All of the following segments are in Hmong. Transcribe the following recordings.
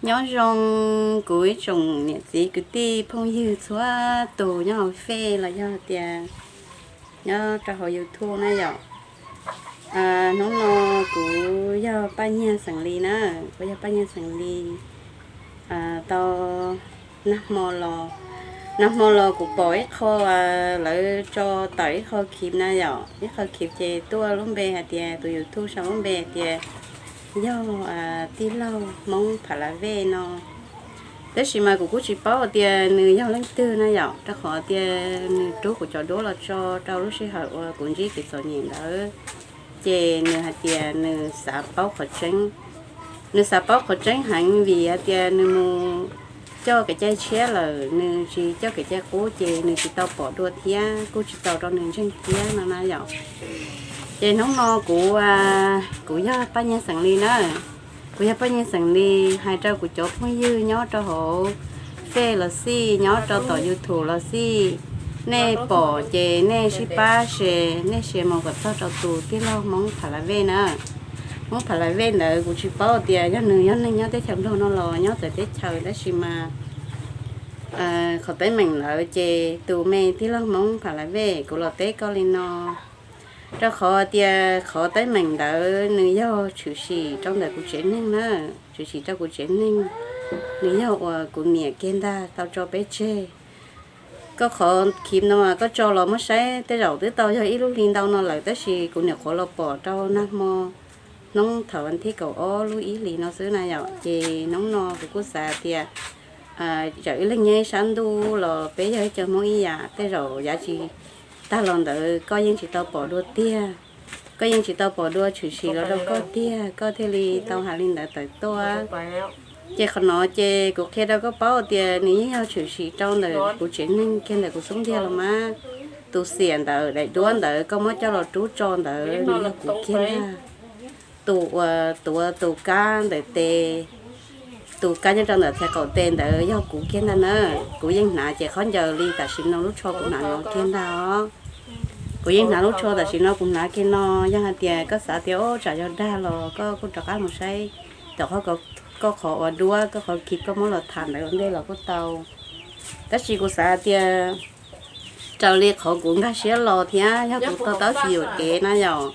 Nyob zoo kuv ib tsoom niam txiv kwv tij phooj ywg txhua tus nyob hauv Face los yog tias nyob rau hauv YouTube na yom. Hnub no kuv yog Paj Nyiag xeem Lis na, kuv yog Paj Nyiag xeem Lis. Tau nag hmo los, nag hmo los kuv pom ib qho, lawv tso tawm ib qho khiv na yom, ib qho khiv ces tuaj lub npe hais tias tus YouTube sau lub npe hais tias yog tij laug Hmoob Pha La Vej no. Tab sis mas kuv kuj tsis paub tias nws yog leej twg na yom, rau qhov tias nws rub kuv cov duab los tso rau lub sij hawm uas kuv ntsib kev txom nyem ntawd, ces nws hais tias nws xav paub qhov tseeb. Nws xav paub qhov tseeb heev vim hais tias nws mus coj kev cai tshiab lawm, nws tsis coj kev cai qub ces nws tsis tau pom dua thiab kuj tsis tau rau nws ntseeg thiab no na yom. Ces hnub no kuv, kuv yog Paj Nyiag xeem Lis na, kuv yog Paj Nyiag xeem Lis hais rau kuv cov phooj ywg nyob rau hauv Face los xij, nyob rau tom YouTube los xij, nej pom ces nej sib pab share, nej share mus kom txog rau tus tij laug Hmoob Pha La Vej na. Hmoob Pha La Vej ntawd kuv tsis paub tias yog nws yog neeg nyob teb chaws Nplog no los nyob txawv teb chaws, tab sis mas qhov teeb meem ntawd ces tus me tij laug Hmoob Pha La Vej, kuv los teb koj li no, rau qhov tias qhov teeb meem ntawd nws yog tshwm sim rau ntawm kuv tsev neeg na, tshwm sim rau kuv tsev neeg. Nws yog uas kuv niam kiag ntag tau tso peb tseg. Koj qhov khiv no koj tso los muab saib tej zaum twb tau yog ib lub hli ntau no lawm, tab sis kuv nyuam qhuav los pom rau nag hmo, hnub thaum vas thib kaum ob lub ib hlis no xwb na yom. Ces hnub no kuv kuj xav tias txawm ib leeg nyob ib sab ntuj los peb yog ib co Hmoob ib yam, tej zaum yav tsis tag los ntawd koj yeej tsis tau pom dua tiag. Koj yeej tsis tau pom dua tshwm sim los rau koj tiag, koj thiaj li tau hais li ntawd tawm tuaj. Ces qhov no ces kuv qhia rau koj paub tias nws yeej yog tshwm sim rau ntawm kuv tsev neeg kiag ntawm kuv xub ntiag los mas. Tus xiam ntawd daim duab ntawd koj muab coj los rub tso ntawd nws yog kuv kiag ntag. Tus uas tuav tus kab ntawm tes, tus kab nyob rau ntawm txhais qaum tes ntawd yog kuv kiag ntag na. Kuv yeej hnav ces khaub ncaws li tam sim no lub tsho kuv hnav no kiag ntag os. Kuv yeej hnav lub tsho tam sim no kuv hnav kiag no. Yog hais tias koj xav tias ub tsam yog dag los koj kuj rov qab mus saib tom qhov, koj qhov uas duab koj qhov khiv koj muab los tham ntawd ua ntej los kuj tau. Tab sis kuv xav tias raws li qhov kuv nkag siab los thiab yog kuv to taub tsis yuam kev na yom,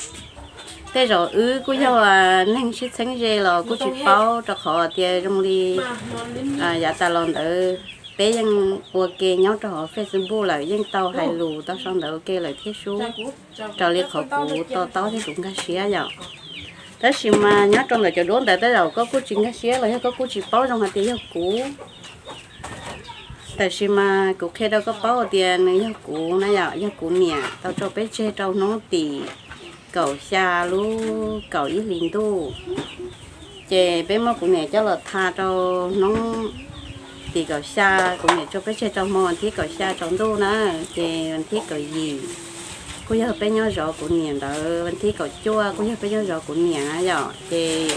tej zaum wb kuj yog neeg sib txheeb ze los kuj tsis paub, rau qhov tias zoo li yav tas los ntawd peb yeej ua ke nyob rau hauv Facebook lawm, yeej tau hais lus tau sau ntawv ua ke lawm thiab sub. Raws li qhov kuv to taub thiab kuv nkag siab yom. Tab sis mas nyob rau ntawm cov duab ntawd tej zaum koj kuj tsis nkag siab los yog koj kuj tsis paub zoo hais tias yog kuv. Tab sis mas kuv qhia rau koj paub tias nws yog kuv na yom, yog kuv niam tau tso peb tseg rau hnub tim kaum xya lub kaum ib hlis ntuj. Ces peb muab kuv niam coj los tha rau hnub tim kaum xya, kuv niam tso peb tseg rau hmo thib kaum xya tsaus ntuj na, ces thib kaum yim kuj yog peb nyob zov kuv niam ntawd, thib kaum cuaj kuj yog peb nyob zov kuv niam na yom. Ces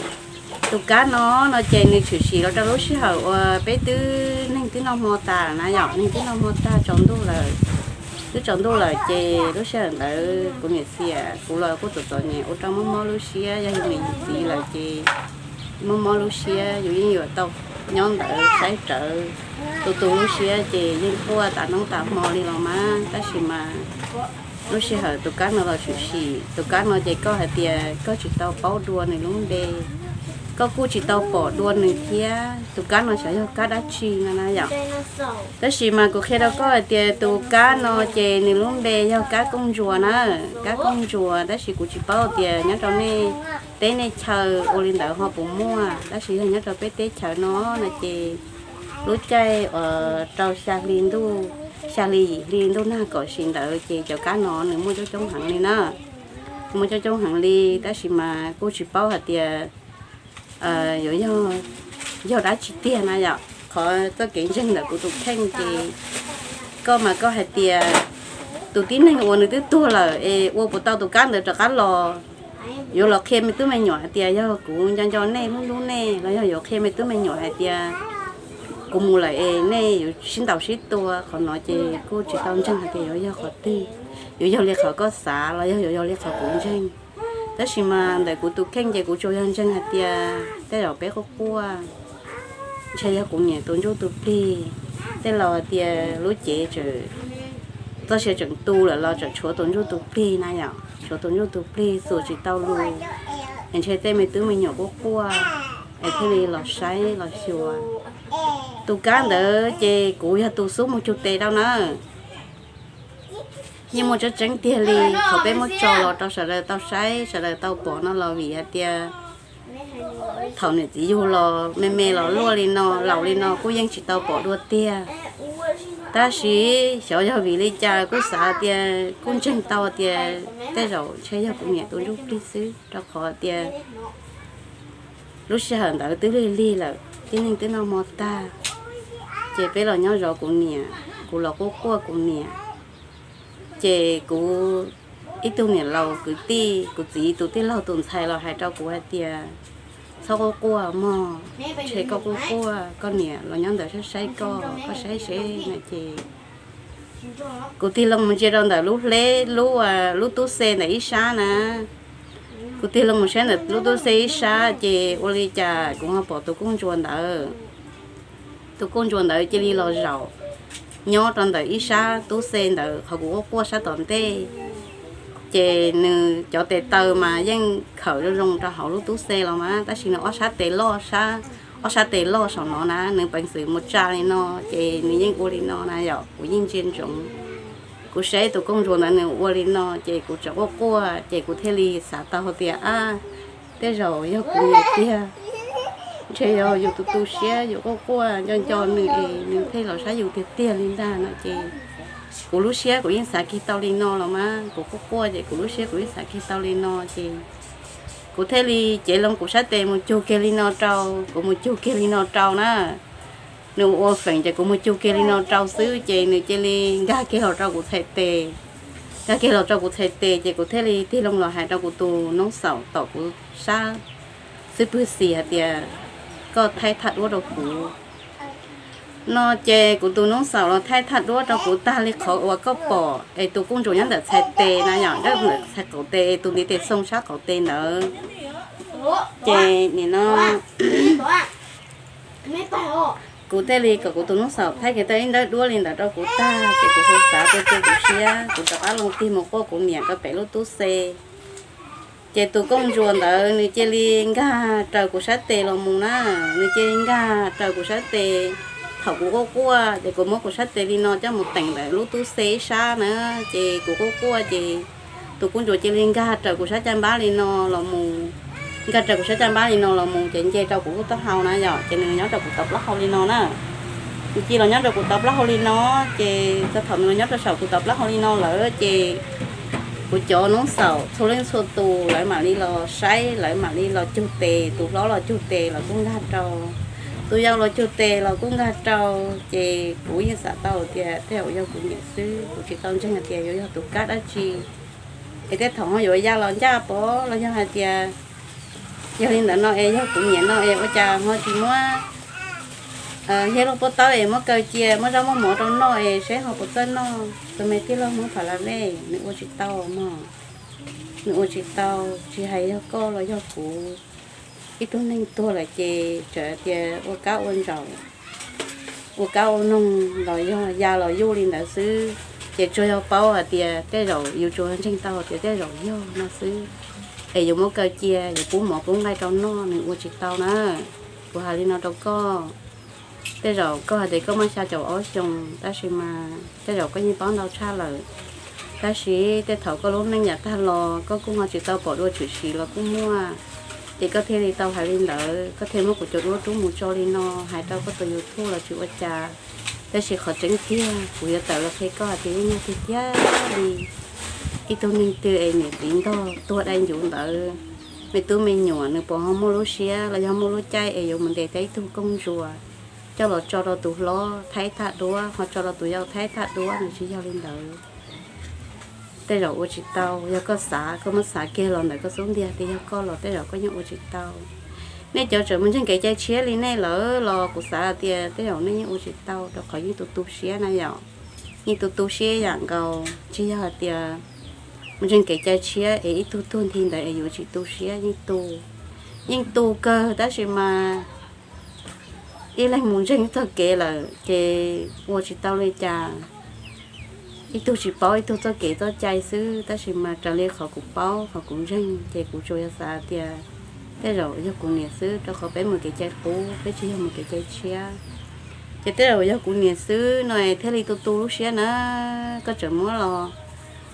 tus kab no, no ces nws tshwm sim los rau lub sij hawm uas peb twb neeg twb noj hmo tas na yom, neeg twb noj hmo tag tsaus ntuj lawm. Twb tsaus ntuj lawm ces lub sij hawm ntawd kuv niam xiam kuv los kuj txom txom nyem ua rau mob mob lub siab, yog yus niam yus txiv lawm ces mob mob lub siab, yus yeej yuav tau nyob ntawd saib rawv. Tus tus lub siab ces yeej quaj tas hnub tas hmo li los mas, tab sis mas lub sij hawm tus kab no los tshwm sim, tus kab no ces koj hais tias koj tsis tau paub dua nws lub npe, koj kuj tsis tau pom dua nws thiab. Tus kab no xyov yog kab dab tsi no na yom. Tab sis mas kuv qhia rau koj hais tias tus kab no ces nws lub npe yog kab kooj ntsuas na, kab kooj ntsuas, tab sis kuv tsis paub tias nyob rau nej teb nej chaw ua li ntawd ho puas muaj, tab sis yog nyob rau peb teb chaws no no ces lub caij uas rau xya hli ntuj, xya hli yim hli ntuj nag kom sim ntawd ces cov kab no nws muaj coob coob heev li na. Muaj coob coob heev li, tab sis mas kuj tsis paub hais tias yuav yog, yog dab tsi tiag na yom. Qhov txoj kev ntseeg ntawm kuv tus kheej ces koj mas koj hais tias tus tib neeg uas nws twb tuag lawm es ua puas tau tus kab ntawd rov qab los. Yuav los qhia me tub me nyuam hais tias yog kuv nco nco nej hlub hlub nej, los yog yuav qhia me tub me nyuam hais tias kuv mus lawm es nej yuav sib ntaus sib tua. Qhov no ces kuj tsis tau ntseeg hais tias yuav yog qhov twg, yuav yog li qhov koj xav los yog yuav yog li qhov kuv ntseeg. Tab sis mas ntawm kuv tus kheej ces kuv tsuas yog ntseeg hais tias tej zaum peb quaj quaj ntshe yog kuv niam tus ntsuj tus plig. Tej laus tias lub cev txoj sia tseem tu lawm los tseem tshuav tus ntsuj tus plig na yom, tshuav tus ntsuj tus plig txuas tsis tau lus, es ntshe tej me tub me nyuam quaj quaj es thiaj li los saib los xyuas. Tus kab ntawd ces kuv yog tus xub mus cug tes rau na. Yeej muaj tseeb tseeb tiag li, thaum peb muab tso los rau sawv daws tau saib sawv daws tau pom no los vim hais tias thaum niam txiv yug los me me los luaj li no laus li no kuj yeej tsis tau pom dua tiag. Tab sis xyov yog vim li cas kuj xav tias kuj ntseeg tau tias tej zaum ntshe yog kuv niam tus ntsuj plig xwb, rau qhov tias lub sij hawm ntawd twb lig lig lawm, tib neeg twb noj hmo tag, ces peb los nyob zov kuv niam, kuv los quaj quaj kuv niam. Ces kuv ib tug niam laus kwv tij, kuv txiv tus tij laug tus ntxhais los hais rau kuv hais tias, txhob quaj quaj mog, ntshe koj quaj quaj koj niam los nyob ntawd saib saib koj, koj saib seb na. Ces kuv tig loo mus ntsia rau ntawm lub hleb, lub, lub tub xe ntawm ib sab na. Kuv tig loo mus saib ntawm lub tub xe ib sab ces ua li cas kuv ho pom tus kooj ntsuas ntawd. Tus kooj ntsuas ntawd cia li los zaum nyob rau ntawm ib sab tub xe ntawd qhov kuv quaj quaj sab tom ntej. Ces nws cov tes taw mas yeej khawm zoo zoo rau hauv lub tub xe los mas, tab sis nws ob sab tes loj, ob sab tes loj saum no na, nws peev xwm mus tsa li no, ces nws yeej ua li no na yom, kuv yeej ntsia ntsoov. Kuv saib tus kooj ntsuas ntawd nws ua li no ces kuv tseem quaj quaj, ces kuv thiaj li xav tau tias, ab, tej zaum yog kuv niam tiag, ntshe yog yus tus tu siab yus quaj quaj nco nco nws es nws thiaj los saib yus tiag tiag li ntag no ces kuv lub siab kuv yeej xav kiag tau li no los mas, kuv quaj quaj ces kuv lub siab kuv yeej xav kiag tau li no ces kuv thiaj li cev loo kuv sab tes mus cug kiag li no rau, kuv mus cug kiag li no rau na. Nws ua feem ces kuv mus cug kiag li no rau xwb ces nws cia li nkag kiag los rau kuv txhais tes. Nkag kiag los rau kuv txhais tes ces kuv thiaj li tig loo los hais rau kuv tus noob xaum tom kuv sab xwb pwg xis hais tias, koj thaij thaj duab rau kuv no ces kuv tus noob xaum los thaij thaj duab rau kuv tag li qhov uas koj pom es tus kooj ntsuas nyob ntawm txhais tes na yom, nyob ntawm txhais qaum tes, tus ntiv tes xoo sab qaum tes ntawd. Ces nim no kuv thiaj li kom kuv tus noob xaum thaij kiag tau ib nrab duab li ntawd rau kuv tag ces kuv xav xav tu tu kuv siab, kuv rov qab loo tig mus quaj kuv niam rau pem lub tub xe. Ces tus kooj ntsuas ntawd nws cia li nkag raws kuv sab tes los mus na, nws cia li nkag raws kuv sab tes. Thaum kuv quaj quaj ces kuv muab kuv sab tes li no coj mus teem ntawm lub tub xe ib sab na, ces kuv quaj quaj ces tus kooj ntsuas cia li nkag raws kuv sab caj npab li no los mus, nkag raws kuv sab caj npab li no los mus ces nce rau kuv lub taub hau na yom, ces nws nyob rau kuv tauv plaub hau li no na. Nws cia li los nyob rau kuv tauv plaub hau li no, ces txog thaum nws los nyob rau saum kuv tauv plaub hau li no lawm ces kuv cov noob xaum txhua leej txhua tus lawv mam li los saib, lawv mam li los cug tes, tus hlob los cug tes los kuj nkag rau, tus yau los cug tes los kuj nkag rau. Ces kuv yeej xav tau tias tej zaum yog kuv niam xwb, kuv tsis tau ntseeg hais tias yuav yog tus kab dab tsi, es tej thaum ho yuav ya los ncaj pov los yog hais tias yog li ntawd no es yog kuv niam no es ua cas ho tsis muab hiab lub pob tawb es muab kaw cia, muab zaub muab mov rau noj es saib ho puas txawj noj. Tus me tij laug Hmoob Pha La Vej, nws ua tsis tau mog, nws ua tsis tau, tsis hais yog koj los yog kuv. Ib tug neeg tuag lawm ces txawm tias ua kab ua ntsaum, ua kab ua noog los yog ya los yuj li ntawd xwb, ces tsuas yog paub hais tias tej zaum yus tsuas ntseeg tau tias tej zaum yog no xwb, es yuav muab kaw cia, yuav pub mov pub nqaij rau noj, nws ua tsis tau na. Kuv hais li no rau koj, tej zaum koj hais tias koj muaj xya caum ob xyoos tab sis mas tej zaum koj yeej paub ntau tshaj lawm. Tab sis tej thaum koj lub neej yav tag los koj kuj ho tsis tau pom dua tshwm sim los kuj muaj, ces koj thiaj li tau hais li ntawd, koj thiaj muab kuv cov duab rub mus tso li no hais rau koj tus YouTube los tsis ua cas. Tab sis qhov tseeb tiag kuv yuav tawm los qhia koj hais tias yeej yog tiag tiag li. Ib tug neeg twg es niam txiv ntog tuag dai ncuv ntawd, me tub me nyuam nws puas ho muaj lub siab los yog muaj lub caij es yuav mus ntes tau ib tug kooj ntsuas coj los tso rau tus hlob thaij thaj duab, ho tso rau tus yau thaij thaj duab, nws tsis yog li ntawd. Tej zaum ua tsis tau, yog koj xav koj muab xav kiag los ntawm koj xub ntiag tias yog koj los tej zaum koj yeej ua tsis tau. Nej cov tseem mus ntseeg kev cai tshiab li nej lawm los kuv xav tias tej zaum nej yeej ua tsis tau rau qhov yeej tu tu siab na yom. Yeej tu tu siab yam nkaus, tsis yog hais tias mus ntseeg kev cai tshiab es ib tug tuag nthi ntawd es yuav tsis tu siab, yeej tu, yeej tu kawg tab sis mas ib leeg mus ntseeg txoj kev lawm ces ua tsis tau li cas. Ib tug tsis paub ib tug txoj kev txoj cai xwb, tab sis mas raws li qhov kuv paub qhov kuv ntseeg ces kuv tsuas yog xav tias tej zaum yog kuv niam xwb, rau qhov peb mus kev cai qub, peb tsis yog mus kev cai tshiab. Ces tej zaum yog kuv niam xwb no thiaj li tu tu lub siab na, koj tseem muab los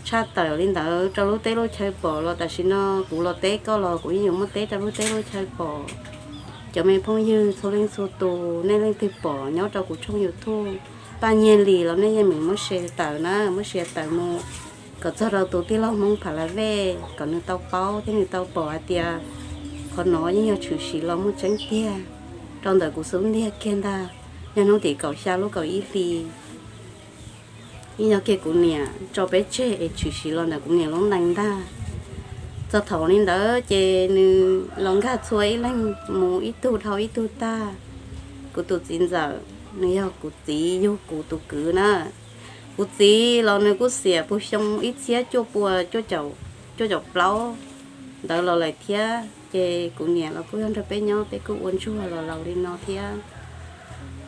tshaj tawm li ntawd rau lub teb lub chaw pom los tam sim no kuv los teb koj los kuv yeej yuav muab teb rau lub teb lub chaw pom. Cov me phooj ywg txhua leej txhua tus, nej leej twg pom nyob rau kuv tshooj YouTube Paj Nyiag Lis los nej yeej meem muab share tawm na, muab share tawm mus kom txog rau tus tij laug Hmoob Pha La Vej kom nws tau paub thiab nws tau pom hais tias qhov no yeej yog tshwm sim los muaj tseeb tiag rau ntawm kuv xub ntiag kiag ntag. Yog hnub tim kaum xya lub kaum ib hli, yeej yog kiag kuv niam tso peb tseg es tshwm sim los ntawm kuv niam lub ntees ntag. Txog thaum li ntawd ces nws los nkag txhua ib leeg mus ib tug dhau ib tug tag. Kuv tus txiv ntxawm, nws yog kuv txiv yug kuv tus kwv na. Kuv txiv los nws kuj xiam puag xyoo ib txhiab cuaj pua cuaj caum plaub ntawd los lawm thiab. Ces kuv niam los kuj yog nrog peb nyob, peb kuj ua ntsuag los laus li no thiab.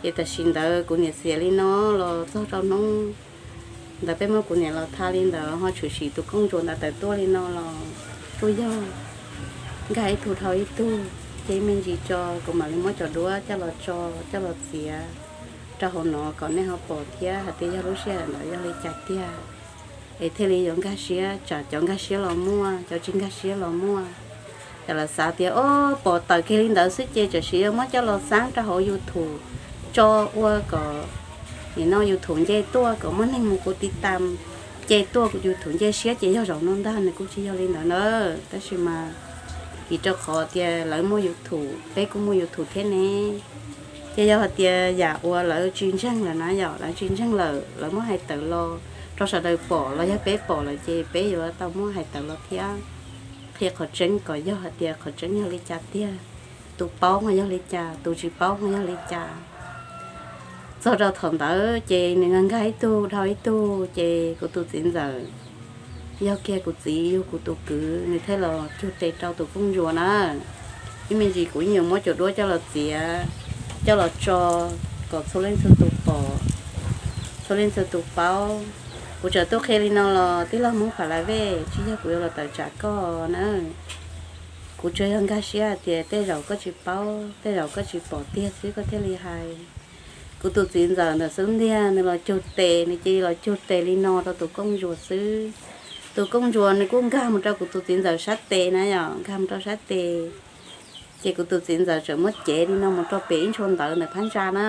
Ces tam sim ntawd kuv niam xiam li no los txog rau hnub ntawd peb muab kuv niam los tha li ntawd ho tshwm sim tus kooj ntsuas ntawd tawm tuaj li no los kuj yog nkag ib tug dhau ib tug. Ces me ntsis tso kuv mam li muab cov duab coj los tso, coj los txiav rau hauv no kom nej ho pom thiab hais tias yog lub sij hawm ntawd yog li cas tiag, es thiaj li yuav nkag siab, tsam cov nkag siab los muaj, cov tsis nkag siab los muaj. Ces lawv xav tias o, pom tawm kiag li ntawd xwb ces tam sim yuav muab coj los xab rau hauv YouTube tso ua kom nim no YouTube nce tuaj kom muaj neeg mus kuv tiv tam, nce tuaj kuv YouTube nce siab ces yog zaum no ntag. Nws kuj tsis yog li ntawd na, tab sis mas vim rau qhov tias lawv muaj YouTube peb kuj muaj YouTube thiab ne. Ces yog hais tias yam uas lawv tsis ntseeg lawm na, yog lawv tsis ntseeg lawm lawv muab hais tawm los rau sawv daws pom los yog peb pom lawm ces peb yuav tau muab hais tawm los thiab, qhia qhov tseeb kom yog hais tias qhov tseeb yog li cas tiag, tus paub ho yog li cas, tus tsis paub ho yog li cas. Txog rau thaum ntawd ces nws nkag nkag ib tug dhau ib tug ces kuv tus txiv ntxawm, yog kiag kuv txiv yug kuv tus kwv, nws thiaj los cug tes rau tus kooj ntsuas na. Ib me ntsis kuv yeej yuav muab cov duab coj los txiav, coj los tso kom txhua leej txhua tus pom, txhua leej txhua tus paub. Kuv txawm tuaj qhia li no los tij laug Hmoob Pha La Vej, tsis yog kuv yuav los tawm tsam koj na. Kuv tsuas yog nkag siab hais tias tej zaum koj tsis paub, tej zaum koj tsis pom tiag xwb koj thiaj li hais. Kuv tus txiv ntxawm ntawm xub ntiag nws los cug tes, nws cia li los cug tes li no rau tus kooj ntsuas xwb. Tus kooj ntsuas nws kuj nkag mus rau kuv tus txiv ntxawm sab tes na, yog nkag mus rau sab tes. Ces kuv tus txiv ntxawm tseem muab cev li no mus rau pem ib ntshua ntawv ntawm phab ntsa na.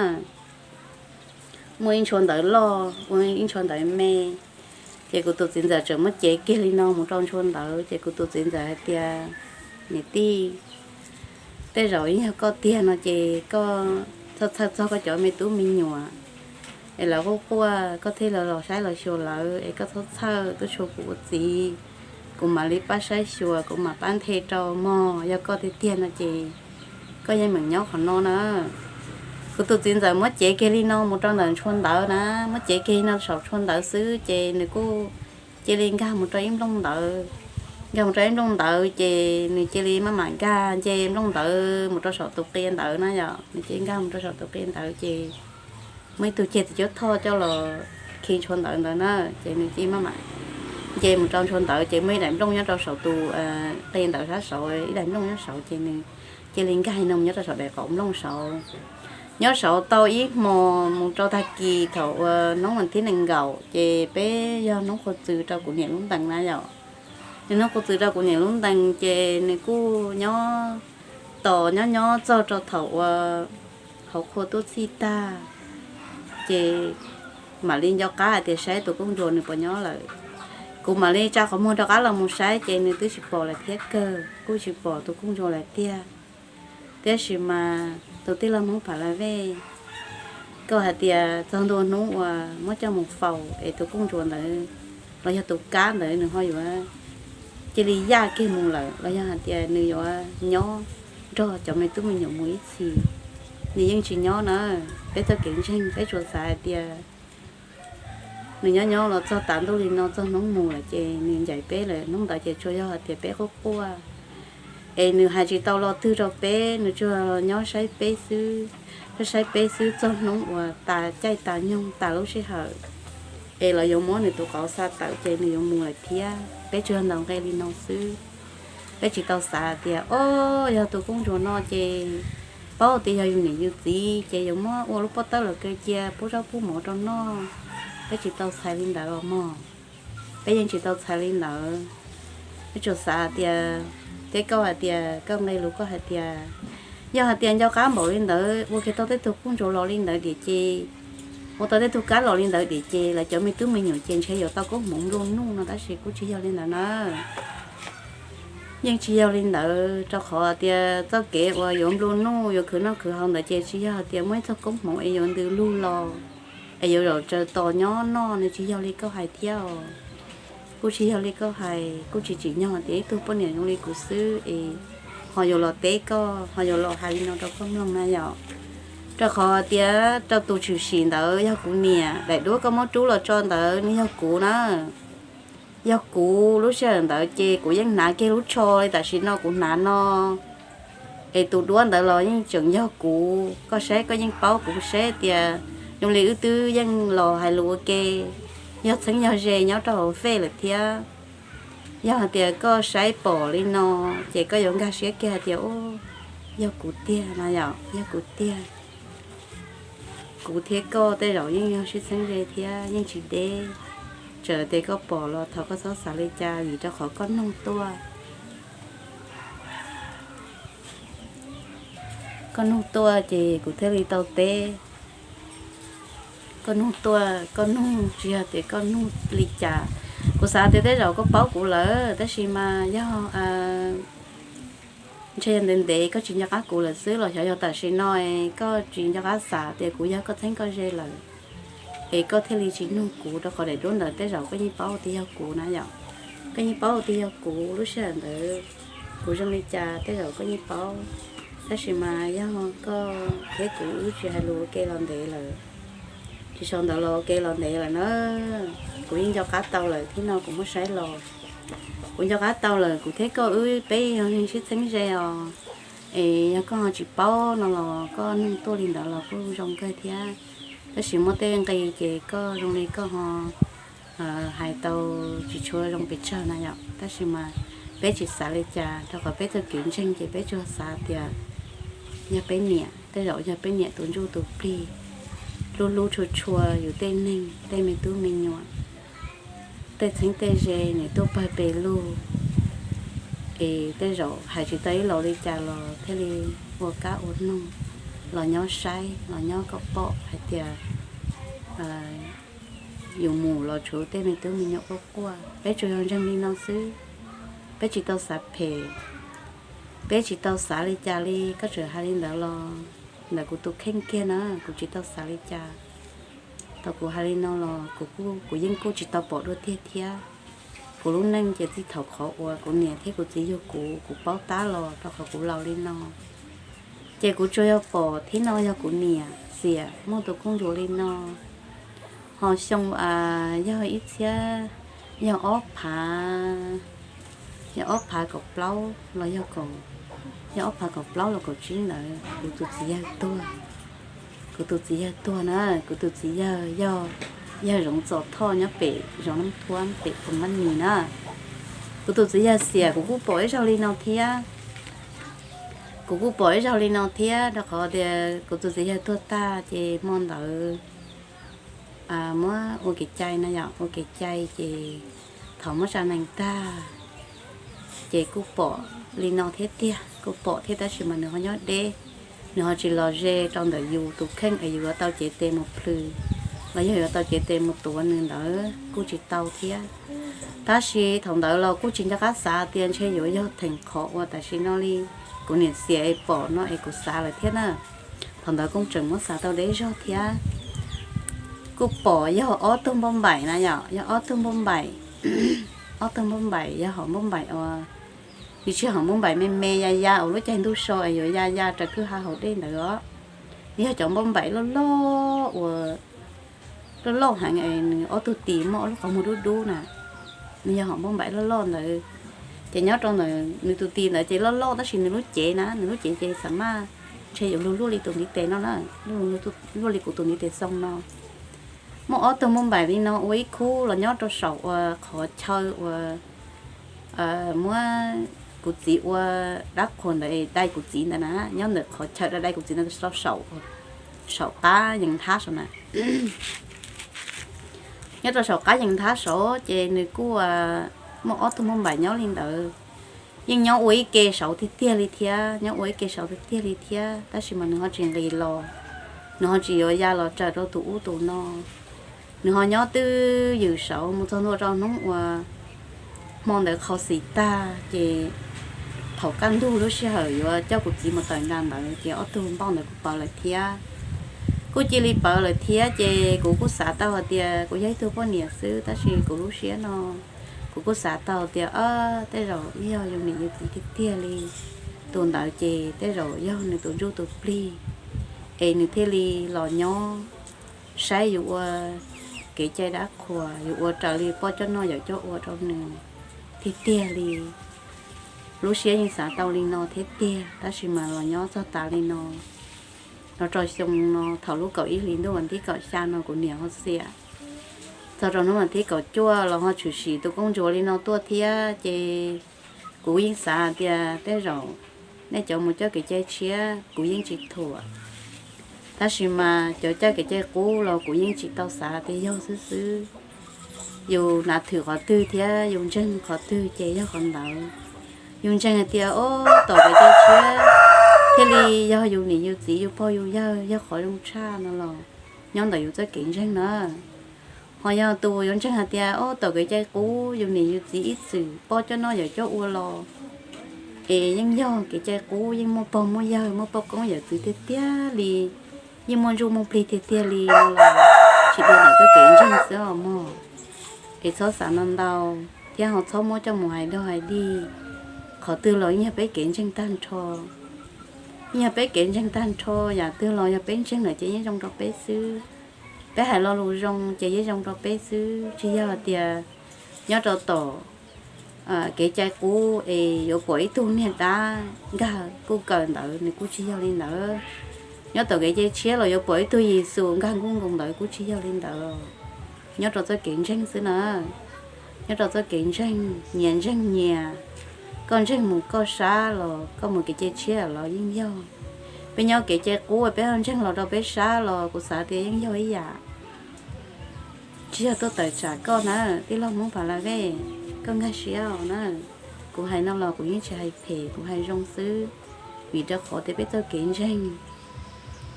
Muaj ib ntshua ntawv loj, ua ib ntshua ntawv me. Ces kuv tus txiv ntxawm tseem muab cev kiag li no mus rau ntshua ntawv, ces kuv tus txiv ntxawm hais tias, niam tij, tej zaum yog koj tiag no ces koj txhob txhawj txog koj cov me tub me nyuam es lawv quaj quaj koj thiaj li los saib los xyuas lawv, es koj txhob txhawj, tub tshua kuv ua txiv, kuv mam li pab saib xyuas, kuv mam pab nthe rau mog. Yog koj tiag tiag no ces koj yeej meem nyob qhov no na. Kuv tus txiv ntxawm muab cev kiag li no mus rau ntawm ntshua ntawv na, muab cev kiag li no saum ntshua ntawv xwb ces nws kuj cia li nkag mus rau ib nplooj ntawv. Nkag mus rau ib nplooj ntawv ces nws cia li maj mam nkag nce nplooj ntawv mus rau saum tus qia ntawv na, yog nws cia li nkag mus rau saum tus qia ntawv ces muaj ib tug ceg txiv cuab thoj coj los khi ntshua ntawv ntawd na, ces nws cia li maj mam nce mus rau ntshua ntawv ces muaj ib daim nplooj nyob rau saum tus qia ntawv sab saud, ib daim nplooj nyob saud ces nws cia li nkag no mus nyob rau saum daim qaum nplooj saud. Nyob saud tau ib hmos mus rau tag kis thaum uas hnub vas thib nees nkaum ces peb yog hnub qhua txws rau kuv niam lub ntees na yom. Nws hnub qhua txws rau kuv niam lub ntees ces nws kuj nyob tos nyob nyob txog rau thaum uas hauv qhua tuaj txhij tag ces mam li nco qab hais tias saib tus kooj ntsuas nws puas nyob lawm. Kuv mam li tsa qhov muag rov qab los mus saib ces nws twb tsis pom lawm thiab kawg, kuj tsis pom tus kooj ntsuas lawm tiag. Tiam sis mas tus tij laug Hmoob Pha La Vej, koj hais tias txog ntua hnub uas muab coj mus faus es tus kooj ntsuas ntawd los yog tus kab ntawd nws ho yuav cia li yaj kiag mus lawm los yog hais tias nws yuav nyob nrog cov me tub me nyuam mus ib txhis, nws yeej tsis nyob na. Peb txoj kev ntseeg peb tsuas xav hais tias nws nyob nyob los txog tav ntuj li no txog hnub mus lawm ces nws ncaim peb lawm, hnub ntawd ces tsuas yog hais tias peb quaj quaj Es nws hais tsis tau lo twg rau peb, nws tsuas nyob saib peb xwb, saib peb xwb txog hnub uas tas caij tas nyoog tas lub sij hawm, es lawv yuav muab nws tus qauv xa tawm ces nws yuav mus lawm thiab. Peb tsuas ntaus nqe li no xwb. Peb tsis tau xav tias, o, yog tus koob ntsuas no ces paub tias yog yus niam yus txiv ces yuav muab ua lub pob tawb los kaw cia pub zaub pub mov rau noj. Peb tsis tau txhais li ntawd os mog. Peb yeej tsis tau txhais li ntawd. Peb tsuas xav tias, thiab koj hais tias koj nqe lus koj hais tias, yog hais tias nco qab npaum li ntawd ua kiag tau tej tug koob ntsuas los li ntawd tiam ces, ua tau tej tug kab los li ntawd tiam ces lawv cov me tub me nyuam ces ntshe yuav tau koob hmoov nplua nuj no, tab sis kuj tsis yog li ntawd na. Yeej tsis yog li ntawd, rau qhov tias txoj kev uas yuav nplua nuj yuav khwv noj khwv haus ntawd ces tsis yog hais tias muaj ib txoj koob hmoov es yuav ntws lug los es yuav zaum tsaws tos nyob noj, nws tsis yog li koj hais thiab os. Kuj tsis yog li koj hais, kuj tsis tsim nyog tias ib tug poj niam zoo li kuv xwb es ho yuav los teb koj, ho yuav los hais li no rau koj mloog na yom. Rau qhov tias rau tus tshwm sim ntawd yog kuv niam, daim duab koj muab rub los tso ntawd nws yog kuv na. Yog kuv, lub sij hawm ntawd ces kuv yeej hnav kiag lub tsho li tam sim no kuv hnav no, es tus duab ntawd los yeej tseem yog kuv. Koj saib koj yeej paub, kuv saib tias zoo li wb twb yeej los hais lus ua ke, yog txheeb yog ze nyob rau hauv fej lawm thiab. Yog hais tias koj saib pom li no ces koj yuav nkag siab kiag hais tias, u, yog kuv tiag no yom, yog kuv tiag. Kuv thiab koj tej zaum yeej yog sib txheeb ze thiab yeej tsis deb. Txawm tias koj pom los thov koj txhob xav li cas vim rau qhov koj nug tuaj. Koj nug tuaj ces kuv thiaj li tau teb. Koj nug tuaj, koj nug tsis yog tias koj nug li cas. Kuv xav tias tej zaum koj paub kuv lawm, tab sis mas yog ntshe yog ntev ntev koj tsis nco qab kuv lawm xwb los xyov yog tam sim no koj tsis nco qab xav tias kuv yog koj txheeb koj ze lawm, es koj thiaj li tsis nug kuv, rau qhov daim duab ntawd tej zaum koj yeej paub tias yog kuv na yom. Koj yeej paub tias yog kuv, lub sij hawm ntawd kuv zoo li cas tej zaum koj yeej paub. Tab sis mas yog koj thiab kuv wb tsis hais lus ua ke los ntev lawm, tsis sau ntawv los ua ke los ntev lawm na. Kuv yeej nco qab tau lawm, thiab no kuv muab saib los kuv nco qab tau lawm, kuv thiab koj wb peb yog neeg sib txheeb ze os. Es yog koj ho tsis paub no los koj nug tuaj li ntawd los kuj zoo kawg thiab. Tab sis muaj tej nqi ces koj zoo li koj ho hais tau tsis tshua zoo pes tsawg na yom. Tab sis mas peb tsis xav li cas, rau qhov peb txoj kev ntseeg ces peb tsuas xav tias yog peb niam, tej zaum yog peb niam tus ntsuj tus plig, hlub hlub tshua tshua yus tej neeg tej me tub me nyuam, tej txheeb tej ze nws tuaj pawg pes lug, es tej zaum hais tsis tau ib los li cas los thiaj li ua kab ua noog los nyob saib los nyob kom pom hais tias yus mus los tshuav tej me tub me nyuam quaj quaj. Peb tsuas yog ntseeg li no xwb, peb tsis tau xav phem, peb tsis tau xav li cas li. Koj tseem hais li ntawd los ntawm kuv tus kheej kiag na, kuv tsis tau xav li cas. Thaum kuv hais li no los kuv yeej kuj tsis tau pom dua tiag thiab. Kuv lub neej ces txij thaum qhov uas kuv niam thiab kuv txiv yug kuv, kuv paub tab los rau qhov kuv laus li no, ces kuv tsuas yog pom thiab no yog kuv niam xiam muaj tus koob ntsuas li no. Ho xyoo yog ib txhiab, yog ob phav, yog ob phav kaum plaub los yog, yog ob phav kaum plaub los kaum tsib ntawd kuv tus txiv yawg tuag. Kuv tus txiv yawg tuag na, kuv tus txiv yawg yog yawg Zoov Txos Thoj nyob pem zos Nab Thuab pem Phoos Nab Nis na. Kuv tus txiv yawg xiam kuv kuj pom ib zaug li no thiab. Kuv kuj pom ib zaug li no thiab, rau qhov tias kuv tus txiv yawg tuag tag ces hmo ntawd muab ua kev cai no yom, ua kev cai ces thaum muab tsa nees tag ces kuj pom li no thiab tiag, kuj pom thiab tab sis mas nws ho nyob deb, nws ho tsis los ze rau ntawm yus tus kheej es yus yuav tau cev tes mus plhws los yog yuav tau cev tes mus tuav nws ntawd kuj tsis tau thiab. Tab sis thaum ntawd los kuj tsis nco qab xav tias ntshe yuav yog theem qhov uas tam sim no li kuv niam xiam es pom no es kuv xav lawm thiab na. Thaum ntawd kuj tseem muab xav tau deb zog thiab. Kuj pom yog ob tug npauj npaim na yom, yog ob tug npauj npaim, ob tug npauj npaim yog hom npauj npaim uas, nws tsis hom npauj npaim me me ya ya uas lub caij ntuj so es yuav ya ya raws kwj ha hauv dej ntawd os. Nws yog cov npauj npaim loj loj uas loj loj heev es nws ob tug tis muaj ob lub qhov muag dub dub na. Nws yog hom npauj npaim loj loj ntawd. Ces nyob rau ntawm nws tus tis ntawd ces loj loj tab sis nws lub cev na, nws lub cev ces xam maj ntshe yuav luag luaj li tus ntiv tes no na, luaj li kuv tus ntiv tes xoo no. Muaj ob tug muaj npaim li no ua ib khub los nyob rau saum uas qhov chaw uas muab kuv txiv ua dab qhuas ntawd dai kuv txiv ntawd na, nyob ntawm qhov chaw dai dai kuv txiv ntawd rau saum, saum qab yees nthab saud na. Nyob rau saum qab yees nthab saud ces nws kuj muaj ob tug muaj npaim nyob li ntawd. Yeej nyob ua ib ke saud tiag tiag li thiab, nyob ua ib ke saud tiag tiag li thiab, tab sis mas nws ho tsis nqis los, nws ho tsis yuav ya los raws rau tus ub tus no. Nws ho nyob twj ywm saud mus txog ntua rau hnub uas hmo ntawd qhov xis tag ces thaum kaj ntug lub sij hawm yuav coj kuv txiv mus tawm nra ntawd ces ob tug npauj ntawd kuj pawv lawm thiab. Kuj cia li pawv lawm thiab ces kuv kuj xav tau hais tias kuv yog ib tug poj niam xwb tab sis kuv lub siab no kuv kuj xav tau tias tej zaum yog yus niam yus txiv tiag tiag li. Tus ntawd ces tej zaum yog nws tus ntsuj tus plig es nws thiaj li los nyob saib yus ua kev cai dab qhuas, yus ua raws li poj coj noj yawm coj ua rau nws tiag tiag li. Lub siab yeej xav tau li no thiab tiag, tab sis mas los nyob txog tas li no, los rau xyoo no thaum lub kaum ib hlis ntuj vas thib kaum xya no kuv niam ho xiam, txog rau hnub vas thib kaum cuaj los ho tshwm sim tus koob ntsuab li no tuaj thiab ces kuv yeej xav tias tej zaum nej cov mus coj kev cai tshiab kuv yeej tsis thuam, tab sis mas cov coj kev cai qub los kuv yeej tsis tau xav tias yog xwb xwb. Yus hnav thwm qhov twg thiab yus ntseeg qhov twg ces yog qhov ntawd. Yus ntseeg hais tias ob tom kev cai tshiab thiaj li yog yus niam yus txiv yus pog yus yawg yog qhov zoo tshaj no los nyob ntawm yus txoj kev ntseeg na. Ho yog tus yuav ntseeg hais tias ob tom kev cai qub yus niam yus txiv ib txwm poj coj noj yawm coj ua los es yeej yog kev cai qub, yeej muaj pog muaj yawg muaj poj koob yawm txwv tiag tiag li, yeej muaj ntsuj muaj plig tiag tiag li no los tsis dua ntawm txoj kev ntseeg xwb os mog. Es txhob xav ntau ntau thiab ho txhob muab coj mus hais dog hais dig. Qhov twg los yeej yog peb kev ntseeg tag nrho, yeej yog peb kev ntseeg tag nrho. Yam twg los yog peb ntseeg lawm ces yeej zoo rau peb xwb. Peb hais lo lus zoo ces yeej zoo rau peb xwb, tsis yog tias nyob rau tom kev cai qub es yuav pom ib tug niag dab nkag kuj kaw ntawd, nws kuj tsis yog li ntawd. Nyob tom kev cai tshiab los yuav pom ib tug Yexus nkag nkuj nkoos ntawd kuj tsis yog li ntawd. Nyob rau txoj kev ntseeg xwb na, nyob rau txoj kev ntseeg, nyias ntseeg nyias. Koj ntseeg mus koj sab los koj mus kev cai tshiab los yeej yog. Peb nyob kev cai qub peb ho ntseeg los rau peb sab los kuv xav tias yeej yog ib yam. Tsis yog tuaj tawm tsam koj na, tij laug Hmoob Pha La Vej, koj nkag siab os na. Kuv hais no los kuv yeej tsis hais phem, kuv hais zoo xwb, vim rau qhov tias peb txoj kev ntseeg,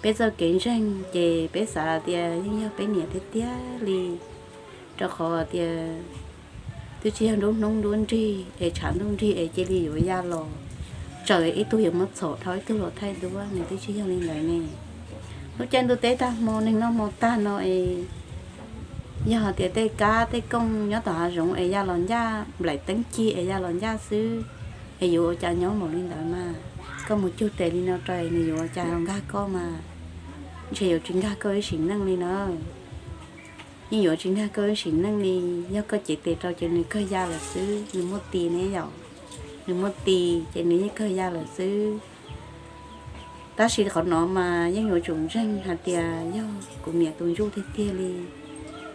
peb txoj kev ntseeg ces peb xav tias yeej yog peb niam tiag tiag li, rau qhov tias twb tsis yog nruab hnub nruab nrig es tshav ntuj nrig es cia li yuav ya los tsaws ib tug yuav muab txhom dhau ib tug los thaij duab, nws twb tsis yog li ntawd ne. Lub caij ntuj teb tag hmo neeg noj hmo tag no es yog hais tias tej kab tej kooj nyob tom hav zoov es ya los ncaj, nplaim teeb cig es ya los ncaj xwb, es yuav ua cas nyob npaum li ntawd mas. Koj mus cug tes li no rau nws yuav ua cas los nkag koj mas, ntshe yuav tsis nkag koj ib sim neej li na. Yeej yuav tsis nkag koj ib sim neej li. Yog koj cev tes rau ces nws kawg ya lawm xwb, nws muaj tis ne yom, nws muaj tis ces nws yeej kawg ya lawm xwb. Tab sis qhov no mas yeej yuav tsum ntseeg hais tias yog kuv niam tus ntsuj tiag tiag li.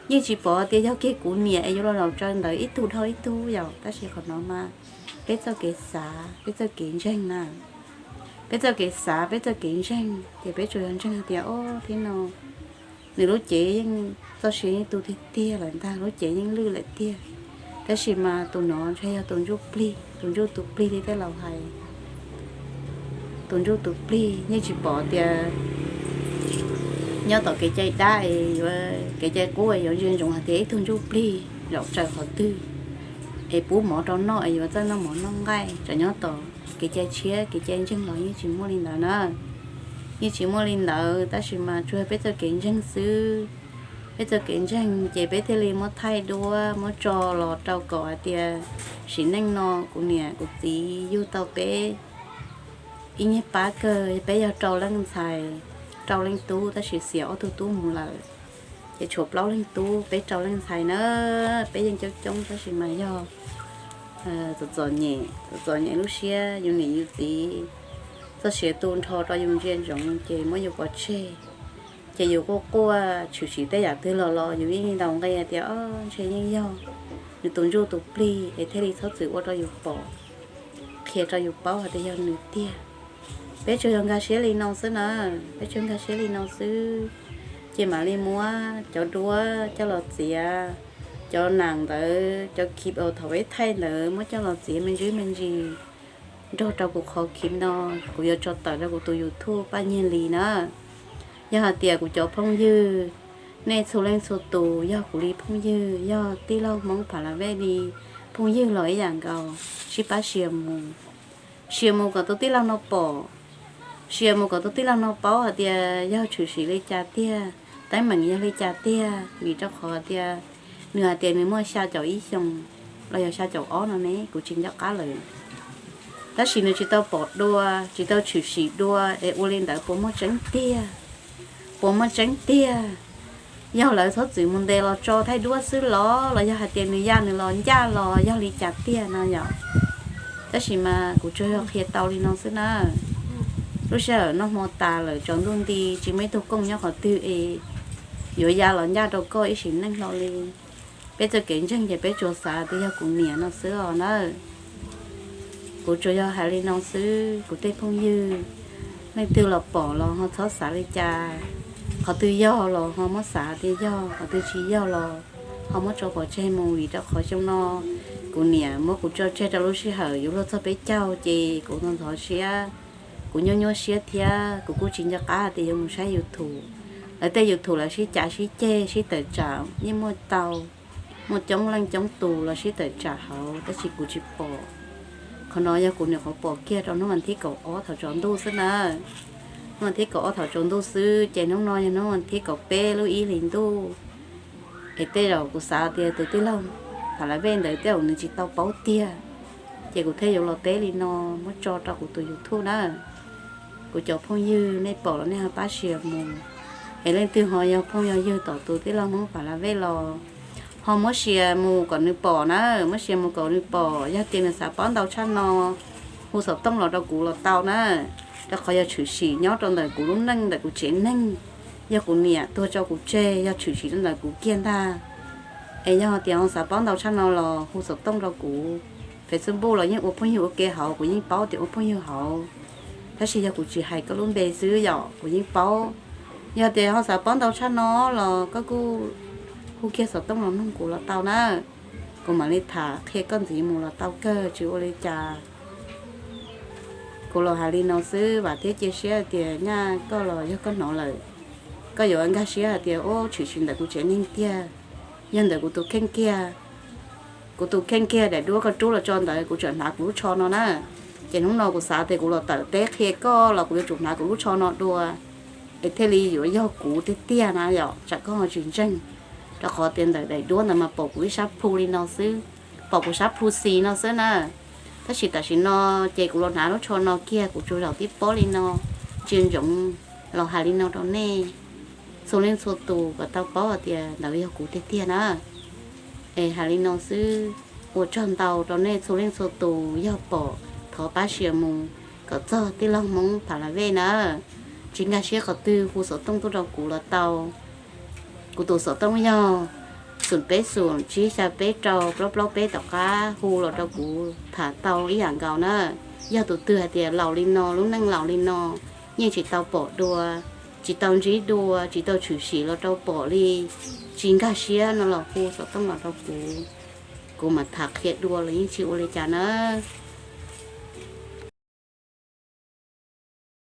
Yeej tsis pom tias yog kiag kuv niam es yuav los zaum tsaws ntawd ib tug dhau ib tug yom, tab sis qhov no mas peb txoj kev xav, peb txoj kev ntseeg na, peb txoj kev xav, peb txoj kev ntseeg ces peb tsuas yog ntseeg hais tias ob thiab no nws lub cev yeej txoj sia yeej tu tiag tiag lawm ntag, lub cev yeej lwj lawm tiag. Tab sis mas tus no ntshe yog tus ntsuj plig, tus ntsuj tus plig li tej laus hais. Tus ntsuj tus plig yeej tsis pom tias nyob tom kev cai dab es yuav kev cai qub es yuav ntsia ntsoov hais tias ib tug ntsuj plig zaum tsaws qhov twg es pub mov rau noj es yuav txawj noj mov noj nqaij. Tseem nyob tom kev cai tshiab kev cai ntseeg los yeej tsis muaj li ntawd na. Yeej tsis muaj li ntawd, tab sis mas tsuas yog peb txoj kev ntseeg xwb. Peb txoj kev ntseeg ces peb thiaj li muab thaij duab muab tso los rau kom hais tias sim neej no kuv niam kuv txiv yug tau peb ib niag pab kawg, peb yog rau leej ntxhais rau leej tub, tab sis xiam ob tug tub mus lawm, ces tshuav plaub leej tub, peb rau leej ntxhais na. Peb yeej coob coob tab sis mas yog txom txom nyem, txom txom nyem lub siab, yus niam yus txiv txoj sia tu nrho rau yus ntsia ntsoov ces muab yus pov tseg. Ces yus quaj quaj tshwm sim tej yam twg los los yus yeej ntaus nqi hais tias, o, ntshe yeej yog nws tus ntsuj tus plig es thiaj li txhob txwm ua rau yus pom, qhia rau yus paub hais tias yog nws tiag. Peb tsuas yog nkag siab li no xwb na, peb tsuas nkag siab li no xwb. Ces mam li muab cov duab coj los txiav, cov nas ntawd, cov kib thaum peb thaij ntawd muab coj los txiav me ntsis me ntsis nrog rau kuv qhov kib no, kuv yuav tso tawm rau kuv tus YouTube Paj Nyiag Lis na. Yog hais tias kuv cov phooj ywg, nej txhua leej txhua tus yog kuv li phooj ywg, yog tij laug Hmoob Pha La Vej li phooj ywg los ib yam nkaus, sib pab share mus, share mus kom tus tij laug no pom, share mus kom tus tij laug no paub hais tias yog tshwm sim li cas tiag, teeb meem yog li cas tiag, vim rau qhov tias nws hais tias nws muaj xya caum ib xyoos los yog xya caum ob no ne, kuv tsis nco qab lawm. Tab sis nws tsis tau pom dua, tsis tau tshwm sim dua es ua li ntawd puas muaj tseeb tiag? Puas muaj tseeb tiag? Yog lawv txhob txwm mus ntes los tso thaij duab xwb los, los yog hais tias nws ya nws los ncaj los yog li cas tiag no yom? Tab sis mas kuv tsuas yog qhia tau li no xwb na. Lub sij hawm noj hmo tas lawm tsaus ntuj nti tsis muaj ib tug kooj nyob qhov twg es yuav ya los ncaj rau koj ib sim neej hlo li. Peb txoj kev ntseeg ces peb tsuas xav tias yog kuv niam no xwb os na. Kuv tsuas yog hais li no xwb, kuv tej phooj ywg, leej twg los pom los ho txhob xav li cas. Qhov twg yog los ho muab xav tias yog, qhov twg tsis yog los ho muab tso pov tseg mus, vim rau qhov xyoo no kuv niam muab kuv tso tseg rau lub sij hawm yuav luag txog peb caug ces kuv ntxhov siab, kuv nyuaj nyuaj siab thiab kuv kuj tsis nco qab tias yuav mus saib YouTube. Lawv tej YouTube lawv sib cav sib ceg sib tawm tsam yeej muaj tau, muaj coob leej coob tus los sib tawm tsam hauv tab sis kuv tsis pom. Qhov no yog kuv nyuam qhuav pom kiag rau hnub vas thib kaum ob thaum tsaus ntuj xwb na. Hnub vas thib kaum ob thaum tsaus ntuj xwb ces hnub no yog hnub vas thib kaum peb lub ib hlis ntuj. Es tej zaum kuv xav tias tus tij laug Pha La Vej ntawd tej zaum nws tsis tau paub tiag, ces kuv thiaj yuav los teb li no, muab tso rau kuv tus YouTube na. Kuv cov phooj ywg nej pom los nej ho pab share mus, es leej twg ho yog phooj yog ywg tom tus tij laug Hmoob Pha La Vej los ho muab share mus kom nws pom na, muab share mus kom nws pom. Yog tias nws xav paub ntau tshaj no, hu xov tooj los rau kuv los tau na, rau qhov yog tshwm sim nyob rau ntawm kuv lub neej ntawm kuv tsev neeg. Yog kuv niam tuag tso kuv tseg, yog tshwm sim rau ntawm kuv kiag ntag. Es yog tias ho xav paub ntau tshaj no los hu xov tooj rau kuv. Facebook los yeej ua phooj ywg ua ke hauv, kuv yeej paub tias ua phooj ywg hauv, tab sis yog kuv tsis hais koj lub npe xwb yom kuv yeej paub. Yog tias ho xav paub ntau tshaj no los koj kuj hu kiag xov tooj los nug kuv los tau na, kuv mam li tham qhia koj ntxiv mus los tau kawg, tsis ua li cas. Kuv los hais li no xwb, vam thiab cia siab tias nyaj koj los yog koj hnov lawm, koj yuav nkag siab hais tias ub tshwm sim ntawm kuv tsev neeg tiag, yog ntawm kuv tus kheej kiag. Kuv tus kheej kiag daim duab koj rub los tso ntawd kuv tseem hnav kuv lub tsho no na. Ces hnub no kuv xav tias kuv los tawm teb qhia koj los kuv yuav tsum hnav kuv lub tsho no dua, es thiaj li yuav yog kuv tiag tiag na yom, tsam koj ho tsis ntseeg. Rau qhov tias ntawm daim duab ntawd mas pom kuv ib sab plhu li no xwb, pom kuv sab plhu xis no xwb na. Tab sis tam sim no ces kuv los hnav lub tsho no kiag, kuv tsuas zaum tib pob li no, ntsia ntsoov los hais li no rau nej txhua leej txhua tus kom tau paub hais tias ntawd yog kuv tiag tiag na. Es hais li no xwb, ua tsaug ntau rau nej txhua leej txhua tus, yog pom thov pab share mus kom txog tij laug Hmoob Pha La Vej na. Tsis nkag siab qhov twg hu xov tooj tuaj rau kuv los tau. Kuv tus xov tooj yog xoom peb xoom tsib xya peb rau plaub plaub peb, tom qab hu los rau kuv tham tau ib yam nkaus na. Yog tus twg hais tias laus li no, lub neej laus li no, yeej tsis tau pom dua, tsis tau ntsib dua, tsis tau tshwm sim los rau pom li, tsis nkag siab no los hu xov tooj los rau kuv, kuv mam tham qhia dua los yeej tsis ua li cas na.